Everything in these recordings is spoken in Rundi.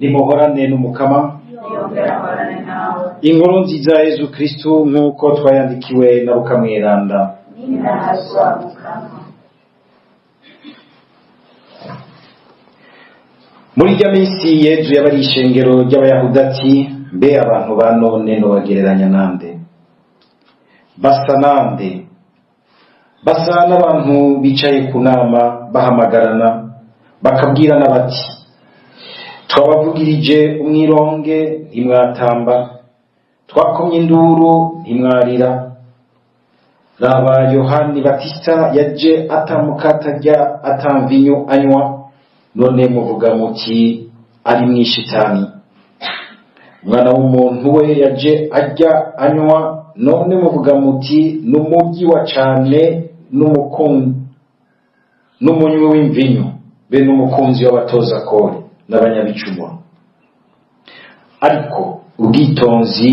Nimuhorane n'Umukama. Yongera ahorane nawe. Inkuru nziza ya Yezu Kristu nk'uko twayandikiwe na Luka Mweranda. Ninahazwa Mukama. Muri irya minsi Yezu yabariye ishengero ry'Abayahudi ati: mbe abantu ba none nobagereranya nande? Basa nande? Basa n'abantu bicaye ku nama bahamagarana bakabwirana bati: twabavugirije umwironge ntimwatamba, twakomye induru ntimwarira. Raba Yohani Batista yaje atamukata atamvinyu anywa, none muvuga muti ari mwishitani. Umwana w'umuntu we yaje arya anywa, none muvuga muti n'umuryi wa cane n'umunywi w'imvinyu, be n'umukunzi w'abatoza kori n'abanyabicumuro. Ariko ubwitonzi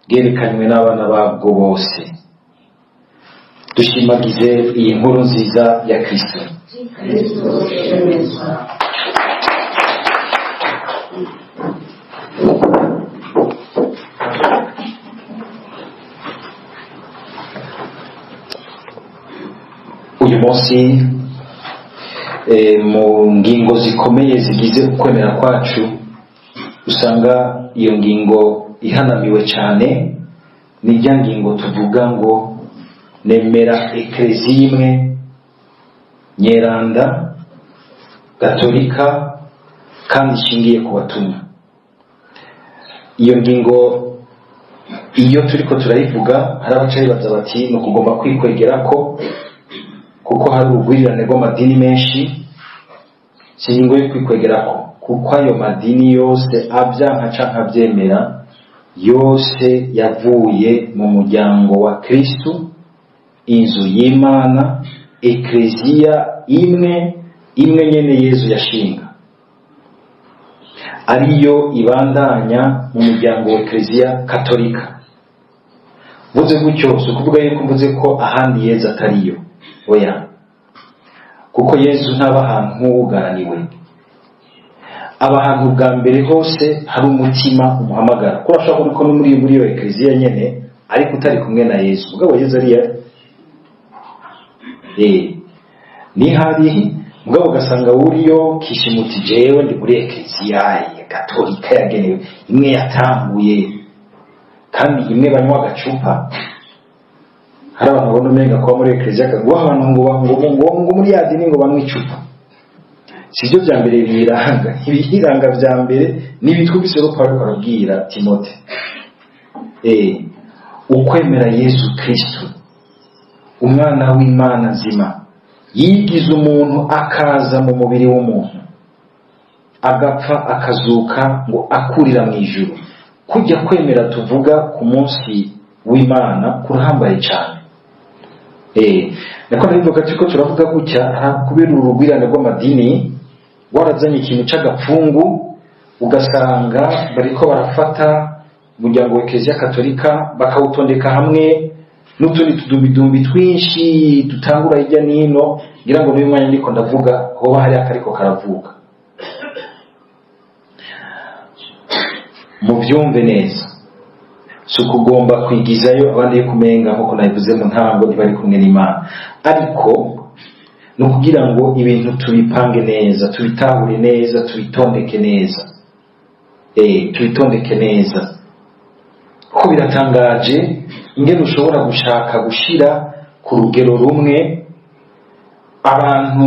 bwerekanywe n'abana babwo bose. Dushimagize iyi nkuru nziza ya Kristo. Kristo shemezwa. Uyu munsi mu ngingo zikomeye zigize ukwemera kwacu, usanga iyo ngingo ihanamiwe cyane, ni rya ngingo tuvuga ngo nemera ekleziya imwe nyeranda gatolika kandi ishingiye ku batumwa. Iyo ngingo iyo turiko turayivuga, hari abaca bibaza bati ni ukugomba kwikwegera ko kuko hari urugwirirane rw'amadini menshi. Si ingingo yo kwikwegera ko, kuko ayo madini yose avyanka canke avyemera yose yavuye mu muryango wa Kristu, inzu y'Imana, ekleziya imwe imwe nyene Yezu yashinga, ariyo ibandanya mu muryango wa Ekleziya Katolika. Mvuze gutyo si ukuvuga yuko mvuze ko ahandi Yezu atariyo, oya, kuko Yezu ntaba ahantu nk'uwugaraniwe, aba ahantu bwa mbere hose hari umutima umuhamagara. Kuko urashobora kuba uri muri iyo ekleziya nyene ariko utari kumwe na Yezu, mugabo Yezu ariyo nihari, mugabo ugasanga uriyo kishimuti jewe ndi muri ekleziya ya Katolika yagenewe imwe yatanguye kandi imwe banywa agacupa. Hari abantu babona umenga kuba muri ekleziya kaguha abantu ngo ngo ngo ngo muri ya dini ngo banywe icupa. Sibyo vya mbere biyiranga. Ibiyiranga vya mbere ni ibitwumvise ko Pawulo arabwira Timote, ukwemera Yesu Kristo umwana w'Imana nzima, yigize umuntu akaza mu mubiri w'umuntu, agapfa akazuka ngo akurira mu ijuru. Kujya kwemera tuvuga ku munsi w'Imana kurahambaye cyane. Nako nabivuga turiko turavuga gutya kubera urugwirane rw'amadini warazanye ikintu c'agapfungu, ugasanga bariko barafata umuryango wa Ekleziya Katolika bakawutondeka hamwe n'utundi tudumbidumbi twinshi dutangura hirya n'ino. Ngira ngo n'uyu mwanya ndiko ndavuga hoba hari akariko karavuka. Muvyumve neza, si ukugomba kwigizayo abandi yo kumenga nkuko nabivuze mu ntango ntibari kumwe n'Imana, ariko ni ukugira ngo ibintu tubipange neza, tubitahure neza, tubitondeke neza. Tubitondeke neza, kuko biratangaje ingene ushobora gushaka gushira ku rugero rumwe abantu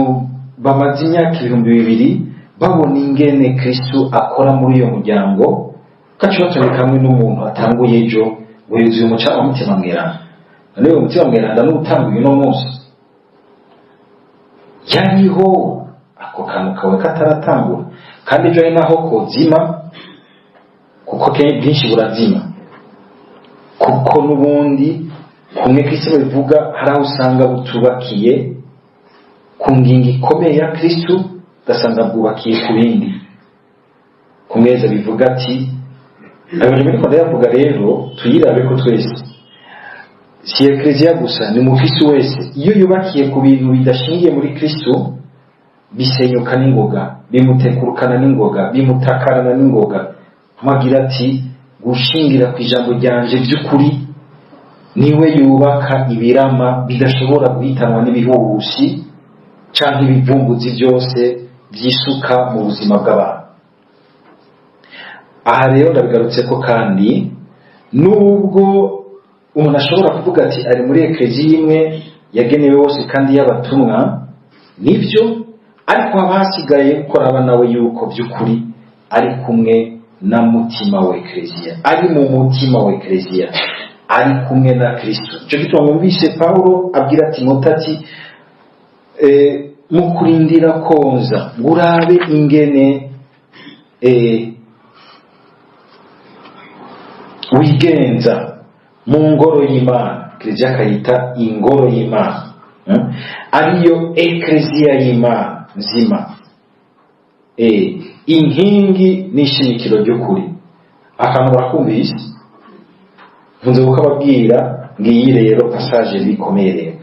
bamaze imyaka 2000 babona ingene Kristu akora muri uyo muryango, ugaca ubatondeka hamwe n'umuntu atanguye ejo ngo yuzuye umucanga w'umutima mweranda. None uwo mutima mweranda n'utanguye uno munsi yariho ako kantu kawe kataratangura, kandi ejo ari naho kozima, kuko bwinshi burazima, kuko n'ubundi kumwe Kristo bivuga hari aho usanga butubakiye ku ngingo ikomeye ya Kristo, ugasanga bwubakiye ku bindi. Kumweza bivuga ati ayo ariko ndayavuga rero tuyirabe ko twese si ekleziya gusa, ni umukristo wese iyo yubakiye ku bintu bidashingiye muri Kristo Bisenyuka n'ingoga, bimutekurukana n'ingoga, bimutakarana n'ingoga. Agira ati: "Gushingira ku ijambo ryanje by'ukuri, niwe yubaka ibirama bidashobora guhitanwa n'ibihuhusi canke ibivumbuzi byose byisuka mu buzima bw'abantu." Aha rero ndabigarutse ko kandi nubwo umuntu ashobora kuvuga ati ari muri ekleziya imwe yagenewe bose kandi y'abatumwa, nibyo, ariko haba hasigaye ko araba nawe yuko by'ukuri ari kumwe na mutima wa ekleziya, ari mu mutima wa ekleziya, ari kumwe na Kristo. Icyo gituma mwumvise Pawulo abwira Timote ati: "Mu kurindira konza, ngo urabe ingene wigenza mu ngoro y'Imana." Kiliziya akayita ingoro y'Imana, ariyo ekleziya y'Imana nzima, inkingi n'ishimikiro ry'ukuri. Akantu barakumvise, nkunze kukababwira. Ngiyi rero passage bikomeye rero: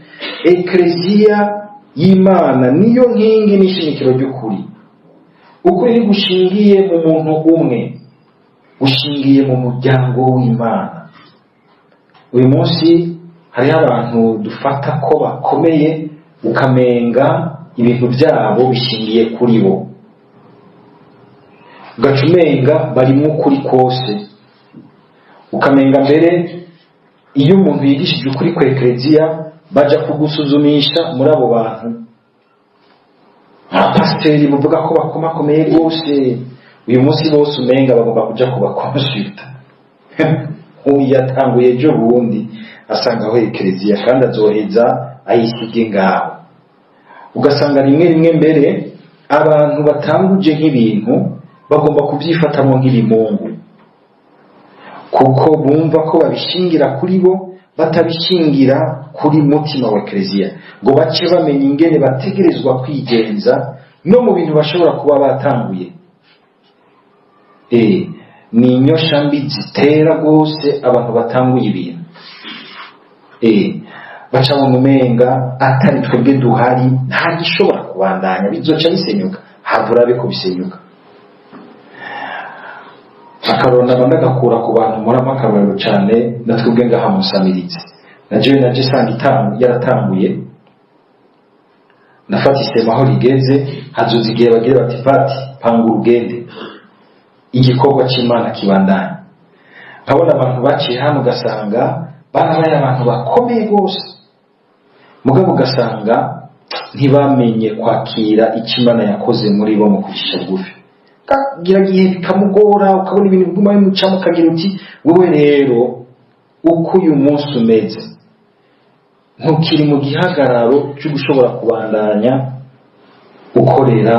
ekleziya y'Imana niyo nkingi n'ishimikiro ry'ukuri. Ukuri ntigushingiye mu muntu umwe, gushingiye mu muryango w'Imana. Uyu munsi hariho abantu dufata ko bakomeye, ukamenga ibintu byabo bishingiye kuri bo, ugaca umenga barimwo ukuri kose, ukamenga mbere iyo umuntu yigishije ukuri kwa ekleziya, baja kugusuzumisha muri abo bantu. Abapasiteri buvuga ko bakomakomeye rwose, uyu munsi bose umenga bagomba kuja kubakonsulta. Uyu yatanguye ejo bundi asanga aho ekleziya, kandi azoheza ayisige ngaho. Ugasanga rimwe rimwe mbere abantu batanguje nk'ibintu bagomba kubyifatamo nk'ibimungu, kuko bumva ko babishingira kuri bo, batabishingira kuri mutima wa ekleziya, ngo bace bamenya ingene bategerezwa kwigenza no mu bintu bashobora kuba batanguye. Ni inyosha mbi zitera rwose abantu batanguye ibintu, baca mu umenga atari twebwe duhari nta gishobora kubandanya, bizoca bisenyuka. Hava urabe ko bisenyuka. Akarorero naba ndagakura ku bantu muramo akarorero cyane, na twebwe ngaha musamiritse, na jewe naje sanga yaratanguye. Nafata isema aho rigeze, hazoza igihe bagira bati: "Pati, panga urugende, igikorwa cy'Imana kibandanya." Nkabona abantu baciye hano, ugasanga barabaye abantu bakomeye rwose, mugabo ugasanga ntibamenye kwakira icyo Imana yakoze muri bo mu kwicisha bugufi. Kagira gihe bikamugora, ukabona ibintu biguma bimucamo, ukagira uti: "Wowe rero uko uyu munsi umeze, ntukiri mu gihagararo cyo gushobora kubandanya ukorera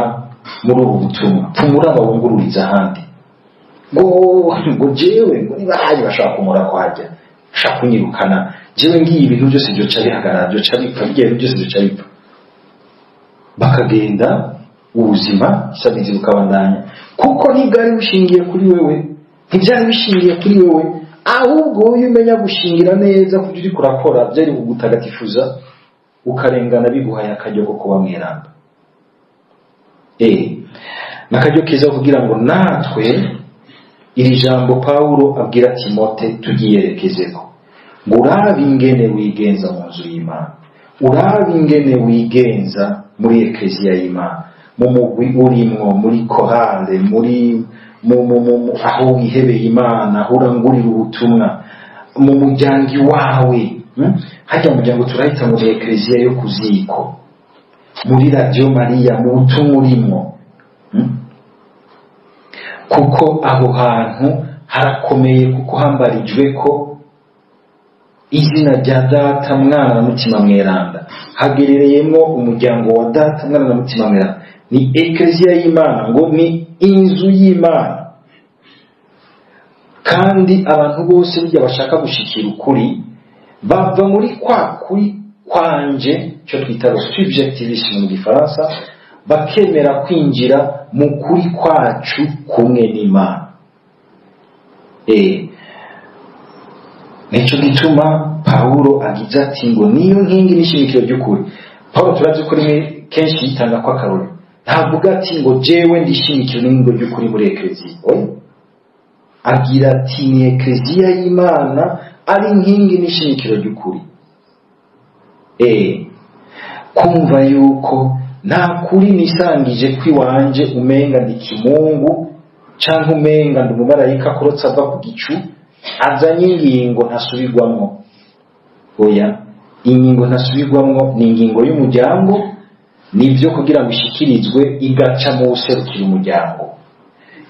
muri ubu butumwa. Pfumuraba wungururiza ahandi." Ngo jewe ngo niba bashaka kumura kwajya, bashaka kunyirukana jewe, ngiye, ibintu byose byoca bihagarara, byoca bipfa, bigiye, ibintu byose byoca bipfa. Bakagenda, ubuzima isabizi bukabandanya, kuko ntibwari bushingiye kuri wewe, ntibyari bishingiye kuri wewe. Ahubwo iyo umenya gushingira neza ku byo uriko urakora, byari kugutagatifuza, ukarengana, biguhaye akaryo ko kuba mweranda. N'akaryo keza kugira ngo natwe iri jambo Pawulo abwira Timote tugiyerekezeko, ngo urabe ingene wigenza mu nzu y'Imana, urabe ingene wigenza muri ekleziya y'Imana, mu mugwi urimwo, muri chorale, muri mu aho wihebeye Imana, aho urangurira ubutumwa, mu muryango iwawe, Hajya mu muryango turahita ngo ni ekleziya yo ku ziko, muri Radio Mariya, mu butumwa urimwo, Kuko aho hantu harakomeye, kuko hambarijwe ko izina rya Data, Mwana na Mutima Mweranda, hagerereyemo umuryango wa Data, Mwana na Mutima Mweranda. Ni ekleziya y'Imana, ngo ni inzu y'Imana. Kandi abantu bose burya bashaka gushikira ukuri bava muri kwa kuri kwanje, cyo twita le subjectivisme mu gifaransa, bakemera kwinjira mu kuri kwacu kumwe n'Imana. Nico gituma Pawulo agize ati ngo niyo nkingi n'ishimikiro ry'ukuri. Pawulo turazi ko rimwe kenshi yitanga ko akarorero. Ntavuga ati ngo jewe ndishimikira n'ingingo ry'ukuri muri ekleziya. Oya, agira ati ni ekleziya y'Imana ari inkingi n'ishimikiro ry'ukuri. Kumva yuko nta kuri nisangije kwiwanje, umenga ndi kimungu canke umenga ndi umumarayika akorotse ava ku gicu azanye ingingo ntasubirwamwo. Oya, ingingo ntasubirwamwo ni ingingo y'umuryango, nibyo, kugira ngo ishikirizwe igaca mu wuserukira umuryango.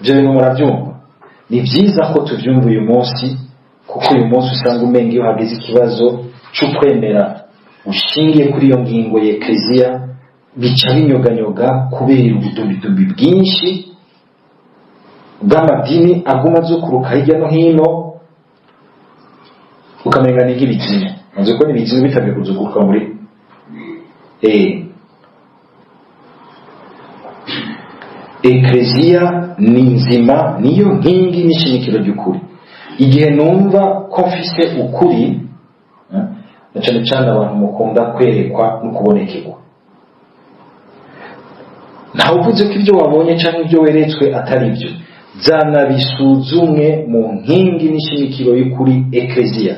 Ibyo bintu murabyumva? Ni byiza ko tubyumva uyu munsi, kuko uyu munsi usanga umenga iyo hageze ikibazo c'ukwemera ushingiye kuri iyo ngingo ya ekleziya, bica binyoganyoga kubera ubudumbidumbi bwinshi bw'amadini aguma azukuruka hirya no hino, ukamenga ni nk'ibizimu. Maze kubona ibizimu bitangiye kuzukuruka muri ekleziya. Ni nzima, niyo nkingi n'ishimikiro ry'ukuri. Igihe numva ko mfise ukuri, na cane cane abantu mukunda kwerekwa no kubonekerwa, ntawe uvuze ko ibyo wabonye cyangwa ibyo weretswe atari byo. Zana bisuzumwe mu nkingi n'ishimikiro y'ukuri, ekleziya.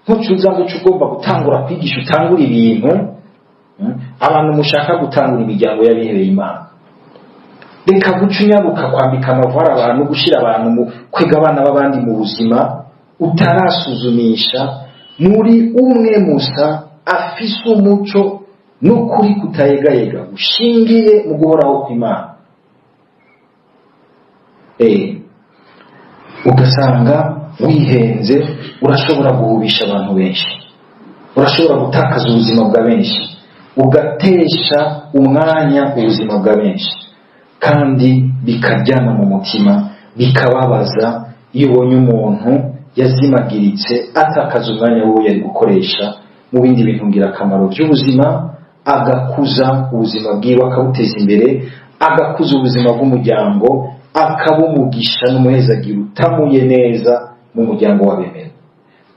Ntucuza ngo uce ugomba gutangura kwigisha, utangura ibintu. Abantu mushaka gutangura imiryango y'abihebeye Imana, reka guca unyaruka kwambika amavara abantu, gushyira abantu mu kwega abana b'abandi mu buzima utarasuzumisha muri umwe musa afise umuco n'ukuri kutayegayega gushingiye mu guhoraho kw'Imana. Ugasanga wihenze, urashobora guhubisha abantu benshi, urashobora gutakaza ubuzima bwa benshi, ugatesha umwanya ubuzima bwa benshi, kandi bikaryana mu mutima, bikababaza iyo ubonye umuntu yazimagiritse, atakaza umwanya we yari gukoresha mu bindi bintu ngirakamaro by'ubuzima, agakuza ubuzima bwiwe, akabuteza imbere, agakuza ubuzima bw'umuryango, akaba umugisha n'umuhezagiro utamuye neza mu muryango w'abemera.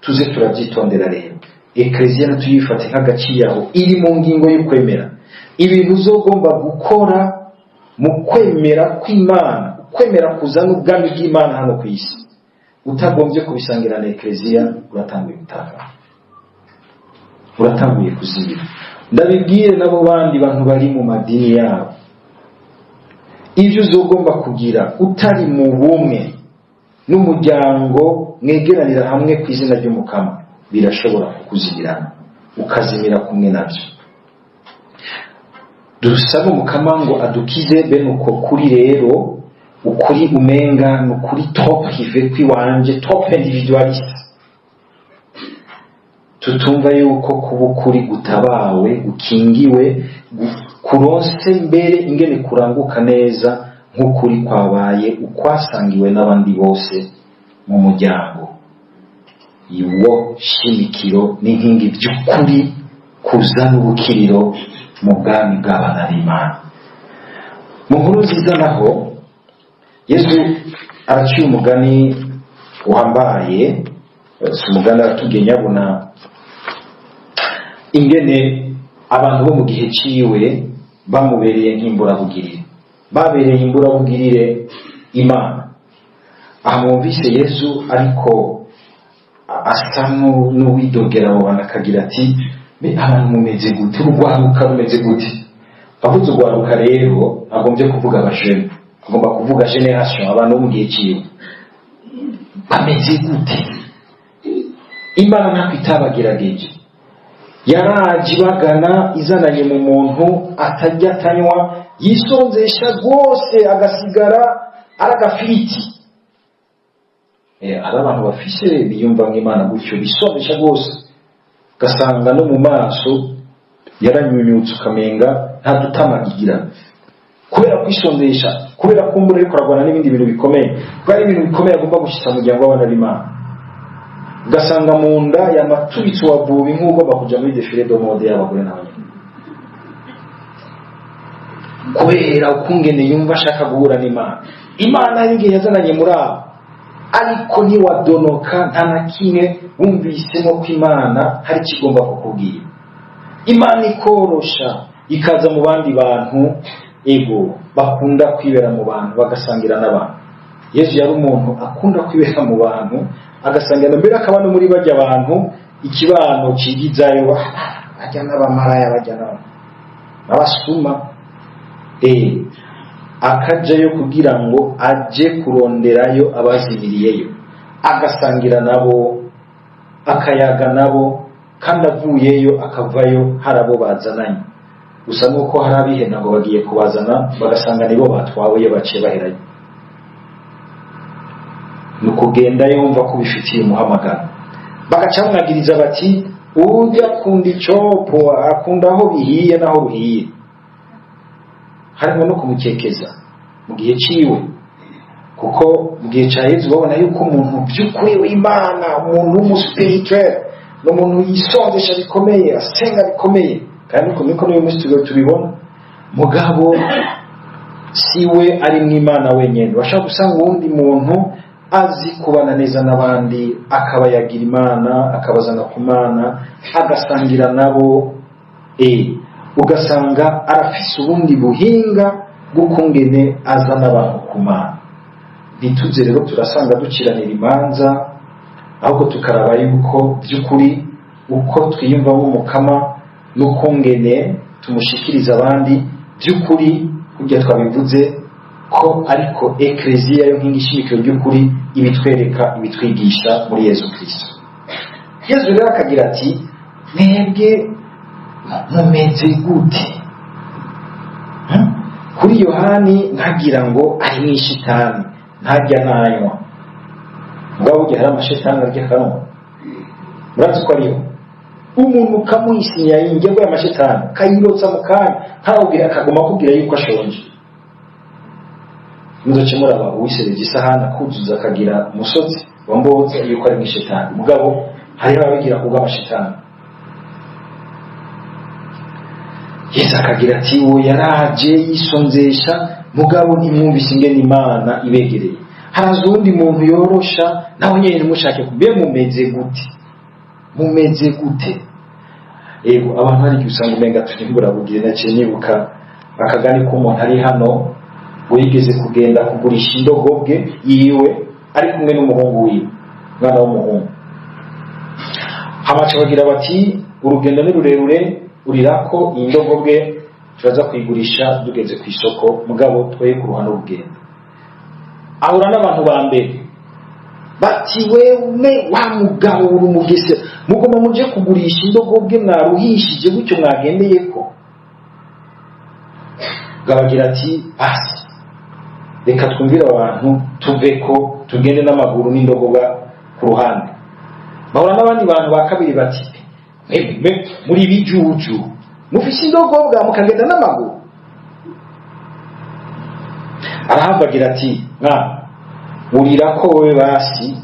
Tuze turabyitondera rero. Ekleziya ntituyifate nk'agaciyaho, iri mu ngingo y'ukwemera. Ibintu uzogomba gukora mu kwemera kw'Imana, ukwemera kuzana ubwami bw'Imana hano ku isi, utagombye kubisangira na ekleziya, uratanguye gutaka, uratanguye kuzibira. Ndabibwire n'abo bandi bantu bari mu madini yabo: ibyo uzogomba kugira utari mu bumwe n'umuryango mwegeranira hamwe ku izina ry'Umukama, birashobora kukuzibirana, ukazimira kumwe nabyo. Dusabe Umukama ngo adukize bene uko kuri. Rero ukuri umenga ni ukuri trop privé kw'iwanje, trop individualiste, tutumva yuko kuba ukuri gutabawe, gukingiwe, kuronse mbere ingene kuranguka neza nk'ukuri kwabaye ukwasangiwe n'abandi bose mu muryango. Iwo shimikiro n'inkingi by'ukuri kuzana ubukiriro mu bwami bw'abana b'Imana. Mu nkuru nziza naho, Yesu araciye umugani uhambaye. Si umugani, aratubwiye nyabuna ingene abantu bo mu gihe ciwe bamubereye nk'imburabugirire, babereye imburabugirire Imana. Aha mwumvise Yesu ariko asa n'uwidogera abo bantu, akagira ati: "Mbe abantu mumeze gute? Urwaruka rumeze gute?" Avuze urwaruka rero, agombye kuvuga abajene, agomba kuvuga génération, abantu bo mu gihe ciwe bameze gute? Imana ntako itabagerageje, yaraje ibagana izananye mu muntu atajya atanywa, yisonzesha rwose, agasigara ari agafiriti. Hari abantu bafise biyumva nk'Imana gutyo, bisonzesha rwose, ugasanga no mu maso yaranyunyutse, ukamenga nta dutamagigira kubera kwisonzesha, kubera kumbura ariko aragwana n'ibindi bintu bikomeye, kubera ibintu bikomeye agomba gushitsa mu muryango w'abana b'Imana. Ugasanga mu nda yamatubitse uwavubi nk'ugomba kuja muri défilé de mode y'abagore n'abanyene, kubera ukungene yumva ashaka guhura n'Imana. Imana y'igihe yazananye muri abo, ariko ntiwadonoka, nta na kimwe wumvisemo ko Imana hari ikigomba kukubwira. Imana ikorosha ikaza mu bandi bantu. Ego, bakunda kwibera mu bantu, bagasangira n'abantu. Yesu yari umuntu akunda kwibera mu bantu, agasangira, mbere akaba no muri bajya abantu ikibano cigizayo, bajya n'abamaraya, bajya n'abasuma, akajayo kugira ngo aje kuronderayo abazimiriyeyo, agasangira nabo, akayaga nabo, kandi avuyeyo akavayo hari abo bazananye. Gusa nuko hari abihena ngo bagiye kubazana, bagasanga nibo batwawe iyo baciye baherayo. Ni ukugenda yumva ko bifitiye umuhamagaro. Bagaca bamwagiriza bati: "Ujya akunda icopo, akunda aho bihiye n'aho ruhiye." Harimo no kumukekeza mu gihe ciwe, kuko mu gihe ca Yezu babona yuko umuntu by'ukuri w'Imana, umuntu w'umuspirituel, ni umuntu yisondesha bikomeye, asenga bikomeye, kandi niko niko n'uyu munsi tubibona. Mugabo si we ari mu Imana wenyine. Bashobora gusanga uwundi muntu azi kubana neza n'abandi, akabayagira Imana, akabazana ku Mana, agasangira nabo, ugasanga arafise ubundi buhinga bw'ukungene azana abantu ku Mana. Ntituze rero turasanga duciranira imanza, ahubwo tukaraba yuko by'ukuri uko twiyumvamo Umukama n'ukungene tumushikiriza abandi, by'ukuri kurya twabivuze ko ariko Ekleziya yo nkingi ishimikiro ry'ukuri ibitwereka, ibitwigisha muri Yezu Kristo. Yezu rero akagira ati: "Mwebwe mumeze gute?" Kuri Yohani ntagira ngo ari mu ishitani, ntarya nanywa. Mugabo burya hari amashetani arya akanwa, murazi ko ariyo umuntu ukamuhisinya ingengo y'amashetani, kayirotsa mu kanya, ntakubwira, akaguma akubwira yuko ashonje. Muzoce muraba uwisereje isahani akuzuza akagira umusozi wa mbotse yuko ari mu ishetani. Mugabo hariho ababigira kubw'amashetani. Yesu akagira ati: "Uwo yaraje yisonzesha, mugabo ntimwumvise ingene Imana ibegereye. Haraza uwundi muntu yorosha, nawe nyene ntimushake. Mbe mumeze gute? Mumeze gute?" Ego, abantu hari igihe usanga umenga turi imburabugire. Naciye nibuka akagani k'umuntu ari hano ngo yigeze kugenda kugurisha indogobwe yiwe ari kumwe n'umuhungu wiwe, umwana w'umuhungu. Hamaca bagira bati: "Urugendo ni rurerure, urirako iyi ndogobwe, turaza kuyigurisha tugeze ku isoko, mugabo twoye kuruha n'urugendo." Ahura n'abantu ba mbere bati: "Wewe wa mugabo, uri umugesera, mugoma muje kugurisha indogobwe mwaruhishije gutyo mwagendeyeko?" Gabagira ati: "Basi reka twumvire abantu, tuve ko tugende n'amaguru n'indogobwa ku ruhande." Bahura n'abandi bantu ba kabiri bati: "Mwebwe muri bijuju, mufise indogobwa mukagenda n'amaguru?" Arahava agira ati: "Mwa urira ko wowe, basi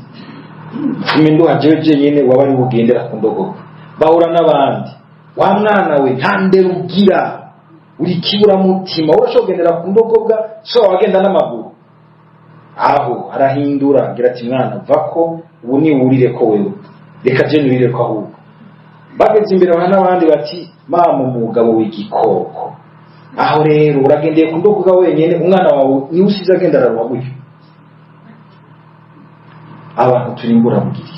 mfume nduha jewe jenyene, waba ari bugendera ku ndogobwa." Bahura n'abandi: "Wa mwana we, nta ndero ugira, uri kiburamutima, urashobora kugendera ku ndogobwa, so wagenda n'amaguru?" Aho arahindura agira ati: "Mwana, va ko ubu ni wurire ko wewe, reka je nurire ko ahubwo." Bageze imbere bahura n'abandi bati: "Mama, umugabo w'igikoko, aho rero uragendeye ku ndogobwa wenyene, umwana wawe niwe usize agenda araruha gutyo." Abantu turi imburabugiri.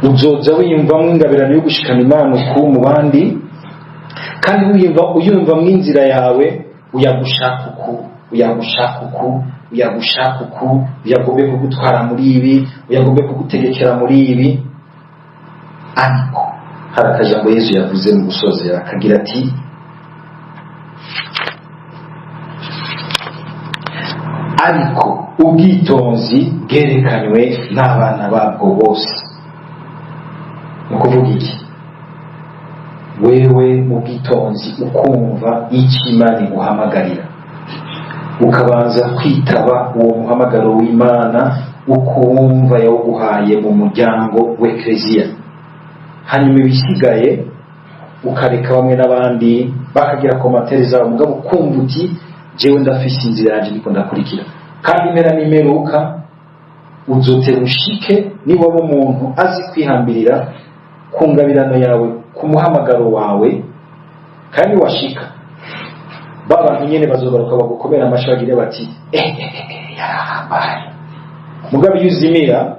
Uzoza wiyumvamwo ingabirano yo gushikana Imana uku mu bandi, kandi uyumvamwo inzira yawe, uyagushaka uku, uyagushaka uku, uyagushaka uku, uyagombe kugutwara muri ibi, uyagombe kugutegekera muri ibi. Ariko hari akajambo Yezu yavuze mu gusozera, akagira ati: "Ariko ubwitonzi bwerekanywe n'abana babwo bose." Ni ukuvuga iki? Wewe mu bwitonzi ukumva icyo Imana iguhamagarira, ukabanza kwitaba uwo muhamagaro w'Imana ukumva yawuguhaye mu muryango w'Ekleziya, hanyuma ibisigaye ukareka bamwe n'abandi bakagira komantere zabo, mugabo ukumva uti: "Jewe ndafise inzira yanje ndiko ndakurikira." Kandi impera n'imperuka uzotera ushike, niba waba umuntu azi kwihambirira ku ngabirano yawe, ku muhamagaro wawe. Kandi washika, ba bantu nyene bazogaruka bagukomera amashi, bagire bati: "Eh, eh, eh, yarahambaye." Mugabo iyo uzimira,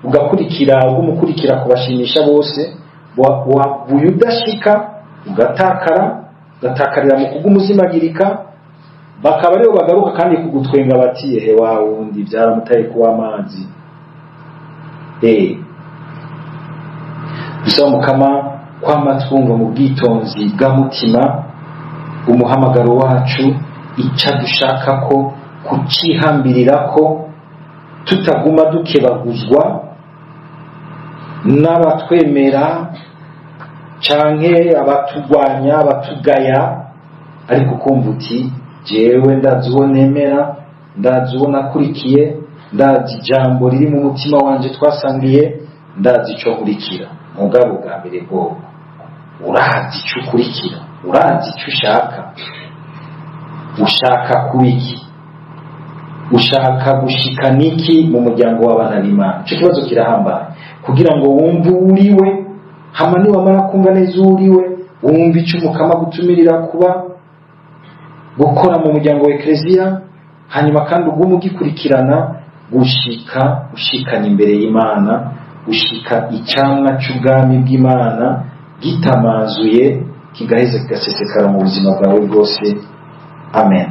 ugakurikira, ugumukurikira kubashimisha bose, wavuye udashika, ugatakara, ugatakarira mu kuguma uzimagirika, bakaba aribo bagaruka kandi kugutwenga bati: "Ehe, wa wundi byaramutaye kuwa amazi." Dusaba Mukama kwama twumva mu bwitonzi bwa mutima umuhamagaro wacu, icyo dushaka, ko kucihambirira, ko tutaguma dukebaguzwa n'abatwemera canke abatugwanya, abatugaya, ariko kumva uti: "Jewe ndazi uwo nemera, ndazi uwo nakurikiye, ndazi ijambo riri mu mutima wanje twasangiye, ndazi ico nkurikira." Mugabo bwa mbere bwoba urazi ico ukurikira, urazi ico ushaka. Ushaka kuba iki? Ushaka gushika niki mu muryango w'abana b'Imana? Ico kibazo kirahambaye kugira ngo wumve uwuriwe. Hama niwamara kumva neza uwuriwe, wumve ico Umukama gutumirira kuba gukora mu muryango wa Ekleziya, hanyuma kandi ugume ugikurikirana gushika ushikanye imbere y'Imana, gushika icamwa c'ubwami bw'Imana gitamazuye, kigaheza kigasesekara mu buzima bwawe bwose. Amen.